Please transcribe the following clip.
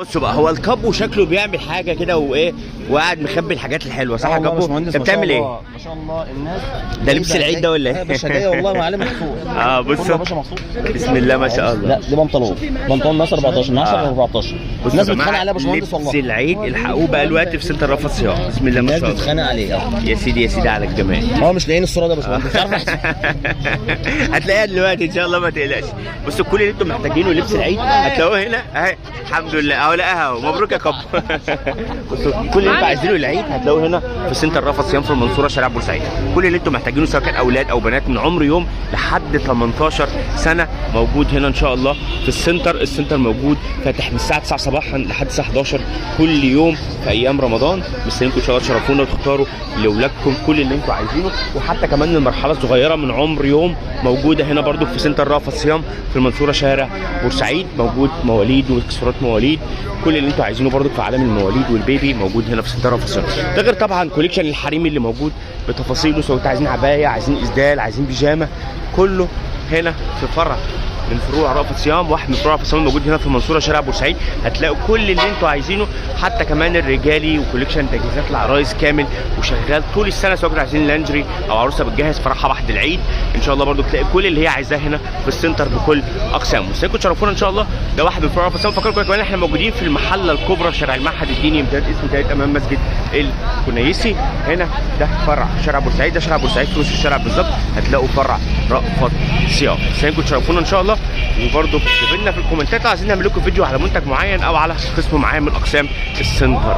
بصوا بقى، هو الكابو شكله بيعمل حاجة كده وايه، وقاعد مخبي الحاجات الحلوة، صح يا والله يا كابو؟ باشمهندس، انت ما شاء بتعمل ايه؟ الله، ما شاء الله الناس ده لبس العيد ده ولا ايه؟ يا باشا جاية والله معلم مخصوص. بصوا. كله يا باشا مخصوص. بسم الله ما شاء الله. لا دي بنطلون، بنطلون ناس 14 من 10 ل 14. بصوا الناس يا بتتخانق جماعة، عليها يا باشمهندس لبس والله. العيد الحقوه بقى الوقت في سنتر رأفت صيام. بسم الله ما الناس شاء الله. بتتخانق عليه. يا سيدي يا سيدي على الجمال. هو مش لاقيين الصورة ده يا باشمهندس، مش عارف أحسن. هتلاقيها دلوقتي ان شاء الله، ما تقلقش. بصوا كل اللي انتم محتاجينه لبس العيد هتلاقوه هنا اهي، الحمد لله اهو لقاها اهو، مبروك يا كابو. بصوا كل اللي انتم عايزينه العيد هتلاقوه هنا في سنتر رأفت صيام في المنصورة شارع بورسعيد. كل اللي انتم محتاجينه سواء كان اولاد او بنات من عمر يوم لحد 18 سنة موجود هنا ان شاء الله في السنتر. السنتر موجود فاتح من الساعة 9 صباحا لحد الساعة 11 كل يوم في ايام رمضان. مستنيينكم ان شاء الله تشرفونا وتختاروا لاولادكم كل اللي انتم عايزينه، وحتى كمان المرحلة الصغيرة من عمر يوم موجودة هنا برضو في سنتر رأفت صيام في المنصورة شارع بورسعيد. موجود مواليد واكسسوارات مواليد، كل اللي انتم عايزينه برضو في عالم المواليد والبيبي موجود هنا في سنتر رأفت صيام. ده غير طبعا collection الحريمي اللي موجود بتفاصيله، سواء انتوا عايزين عباية، عايزين اسدال، عايزين بيجامه، كله هنا في فرع من فروع رأفت صيام. واحد من فروع رأفت صيام موجود هنا في المنصورة شارع بورسعيد. هتلاقوا كل اللي انتوا عايزينه، حتى كمان الرجالي و collection تجهيزات العرايس كامل وشغال طول السنة، سواء كنتوا عايزين لانجري او عروسه بتجهز فرحها بعد العيد ان شاء الله برضو تلاقي كل اللي هي عايزاه هنا في السنتر بكل اقسامه. مستنيكم تشرفونا ان شاء الله. ده واحد من فروع رأفت صيام. فكركم كمان احنا موجودين في المحلة الكبرى شارع المعهد الديني، امتداد اسم تالت امام مسجد الكنيسي. هنا ده فرع شارع بورسعيد، ده شارع بورسعيد في نص الشارع بالظبط هتلاقوا فرع رأفت صيام. مستنيكم تشرفونا ان شاء الله، وبرضه اكتبوا لنا في الكومنتات لو عايزين نعمل لكم فيديو على منتج معين او على قسم معين من اقسام السنتر.